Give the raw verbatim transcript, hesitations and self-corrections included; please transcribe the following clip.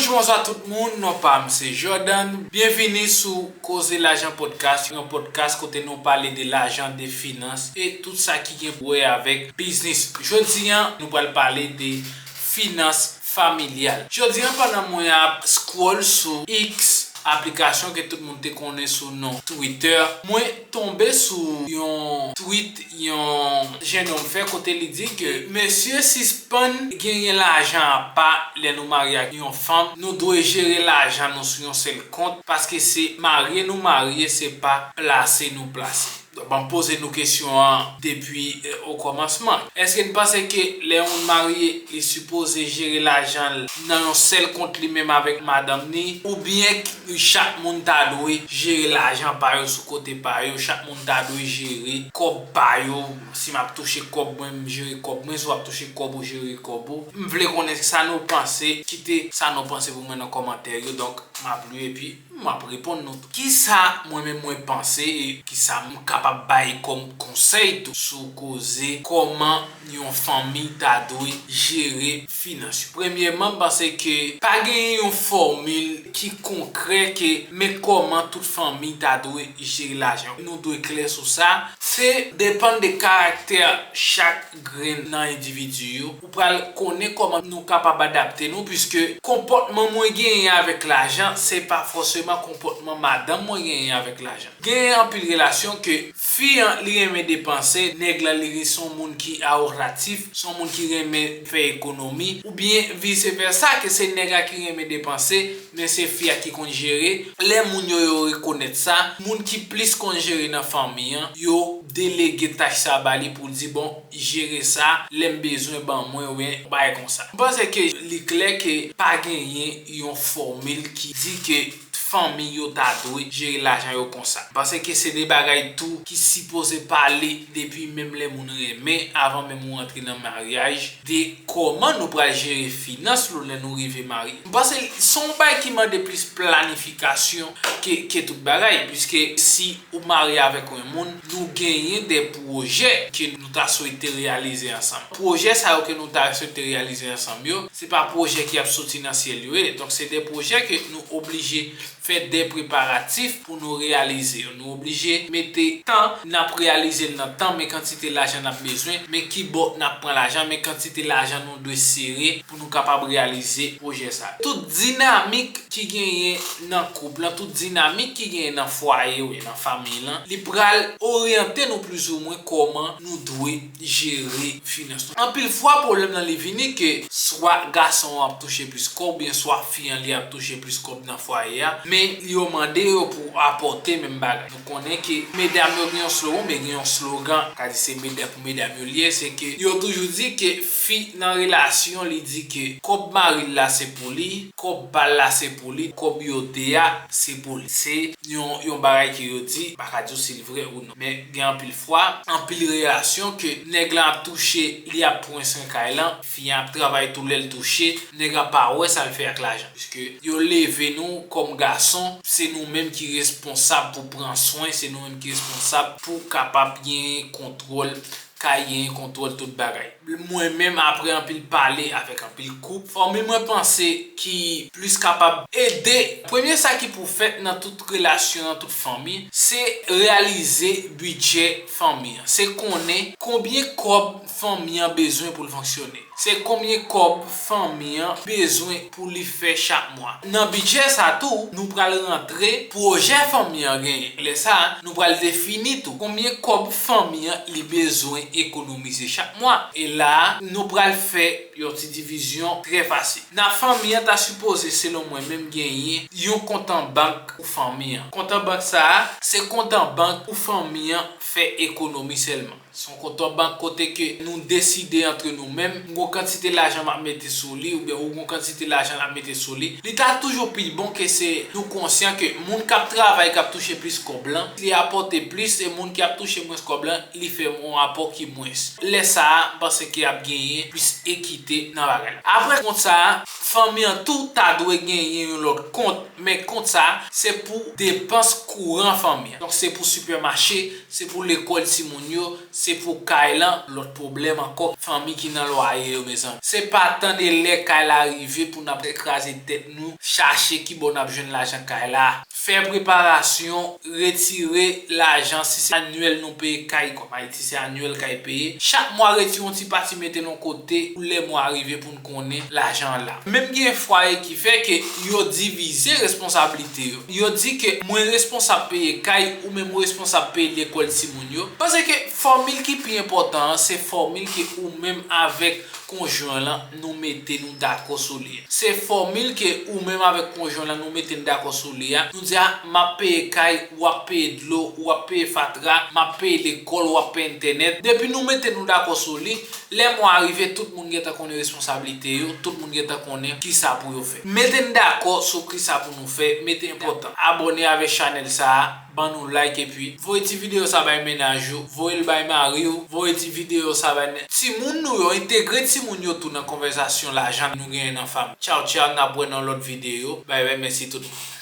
Bonjou, bonswa tout moun, non pa m se Jordan. Byenvini sou Koze Lajan Podcast, yon podcast kote nou pale de lajan, de finans e tout sa ki gen pou wè avèk biznis. Jodi a, nou pral pale de finans familyal. Jodi a, pandan mwen ap scroll sou X, aplikasyon ke tout moun te konnen sou non Twitter, mwen tonbe sou yon tweet yon jennonm fè kote li di ke mesye sispann genyen lajan apa lè nou marye ak yon fanm, nou dwe jere lajan nou sou yon sèl kont paske se marye nou marye, se pa plase nou plase. Donk, ban m poze nou kesyon an depi eh, o kòmansman. Èske n panse ke lè yon moun marye, li sipoze jere lajan l nan yon sèl kont li menm avèk madanm ni, oubyen k- chak moun ta dwe jere lajan pa yo sou kote pa yo, chak moun ta dwe jere kòb pa yo? Si m ap touche kòb mwen, m jere kòb mwen, si w ap touche kòb ou, jere kòb ou. M vle konnen sa nou panse, kite sa nou panse pou mwen nan kòmantè yo. Donk, m ap li epi m ap reponn nou tou. Kisa mwen menm mwen panse e kisa m kapab bay kòm konsèy tou sou koze kòman yon fanmi ta dwe jere finans yo? Premyèman, m panse ke pa genyen yon fòmil ki konkrè ke men kòman tout fanmi ta dwe jere lajan. Nou dwe klè sou sa. Se depann de karaktè chak grenn nan endividi yo. Ou pral konnen kòman nou kapab adapte nou, piske konpòtman mwen genyen avèk lajan, se pa fòseman konpòtman madanm mwen genyen avèk lajan. Gen anpil relasyon ke fi an li renmen depanse, nèg la li se yon moun ki ahorratif, se yon moun ki renmen fè ekonomi, oubyen vice versa, ke se nèg la ki renmen depanse, men se fi a ki konn jere. Lè moun yo yo rekonèt sa, moun ki plis konn jere nan fanmi an, yo delege tach sa ba li pou l di, bon, jere sa, lè m bezwen ban mwen, oubyen bagay konsa. M panse ke li klè ke pa genyen yon fòmil ki di ke fanmi yo ta dwe jere lajan yo konsa. M panse ke se de bagay tou ki sipoze pale depi menm lè moun renmen, avan menm ou antre nan maryaj, de kòman nou pral jere finans nou lè nou rive marye. M panse se yon bagay ki mande plis planifikasyon ke, ke tout bagay, piske si ou marye avèk yon moun, nou genyen de pwojè ke nou ta swete reyalize ansanm. Pwojè sa yo ke nou ta swete reyalize ansanm yo, se pa pwojè ki ap soti nan syèl yo ye. Donk, se de pwojè ke nou oblije fè de preparatif pou nou reyalize yo. Nou oblije mete tan n ap reyalize l nan tan, men kantite lajan n ap bezwen, men ki bò n ap pran lajan, men kantite lajan nou dwe sere pou nou kapab reyalize pwojè sa. Tout dinamik ki genyen nan koup lan, tout dinamik ki genyen nan fwaye ou nan fanmi lan, li pral oryante nou plizoumwen kòman nou dwe jere finans nou. Anpil fwa, pwoblèm nan li vini ke swa gason an ap touche plis kòb, oubyen swa fi an li ap touche plis kòb nan fwaye a, men yo mande yo pou apòte menm bagay. Nou konnen ke medam yo gen yon slogan, men gen yon slogan, ka di se medam pou medam yo li ye, se ke yo toujou di ke fi nan relasyon, li di ke kòb mari l la se pou li, kòb pa l la se pou li, kòb yo de a se pou li. Se yon, yon bagay ke yo di, m pa ka di w si l vre ou non. Men gen anpil fwa, anpil relasyon ke nèg lan ap touche, li ap pran swen kay lan, fi an ap travay tou lè l touche, nèg la pa wè sa l fè ak lajan. Piske yo leve nou kòm gason, se nou menm ki responsab pou pran swen, se nou menm ki responsab pou kapab genyen kontwòl kay, genyen kontwòl tout bagay. Mwen menm, apre anpil pale avèk anpil koup, fòmil mwen panse ki plis kapab ede. Premye sa ki pou fèt nan tout relasyon, nan tout fanmi, se reyalize bidjè fanmi an. Se konnen konbyen kòb fanmi an bezwen pou l fonksyone. Se konbyen kòb fanmi an bezwen pou li fè chak mwa. Nan bidjè sa tou, nou pral rantre pwojè fanmi an genyen. Lè sa a, nou pral defini tou konbyen kòb fanmi an li bezwen ekonomize chak mwa. E la a, nou pral fè yon ti divizyon trè fasil. Nan fanmi an ta sipoze, selon mwen menm, genyen yon kont an bank pou fanmi an. Kont an bank sa a, se kont an bank pou fanmi an fè ekonomi sèlman. Se yon kont an bank kote ke nou deside antre nou menm, m gon kantite lajan m ap mete sou li, oubyen ou gon kantite lajan l ap mete sou li. Li ta toujou pi bon ke se nou konsyan ke moun k ap travay, k ap touche plis kòb lan, li apòte plis, e moun ki ap touche mwens kòb lan, li fè yon apò ki mwens. Lè sa a, m panse ke ap genyen plis ekite nan bagay la. Apre kont sa a, fanmi an tou ta dwe genyen yon lòt kont, men kont sa a, se pou depans kouran fanmi an. Donk, se pou sipèmache, se pou lekòl timoun yo, Se pou kay lan, lòt pwoblèm ankò, fanmi ki nan lwaye yo, mezanmi. Se pa tann e lè kay la rive pou n ap kraze tèt nou, chache kibò n ap jwenn lajan kay la. Fè preparasyon, retire lajan, si se anyèl nou peye kay, kòm Ayiti se anyèl kay peye. Chak mwa retire yon ti pati mete l yon kote pou lè mwa rive pou n konnen lajan an la. Menm gen fwaye ki fè ke yo divize responsablite yo. Yo di ke mwen responsab peye kay, ou menm ou responsab peye lekòl timoun yo. Paske fòmil ki pi enpòtan an, se fòmil ke ou menm avèk konjwen lan nou mete nou dakò sou li a. Se fòmil ke ou menm avèk konjwen lan nou mete n dakò sou li a. Nou di a, m ap peye kay, w ap peye dlo, w ap peye fatra, m ap peye lekòl, w ap peye entènèt. Depi nou mete nou dakò sou li, lè mwa a rive, tout moun gentan konnen responsablite yo, tout moun gentan konnen kisa pou yo fè. Mete n dakò sou kisa pou nou fè, mete enpòtan. Abòne avèk chanèl sa a, ban nou like epi voye ti videyo sa bay mennaj ou, voye l bay mari w, voye ti videyo sa bay timoun nou yo, entegre timoun yo tou nan konvèsasyon lajan nou genyen nan fanmi. Tchaw tchaw, n ap wè nan lòt videyo. Bay bay, mèsi tout moun.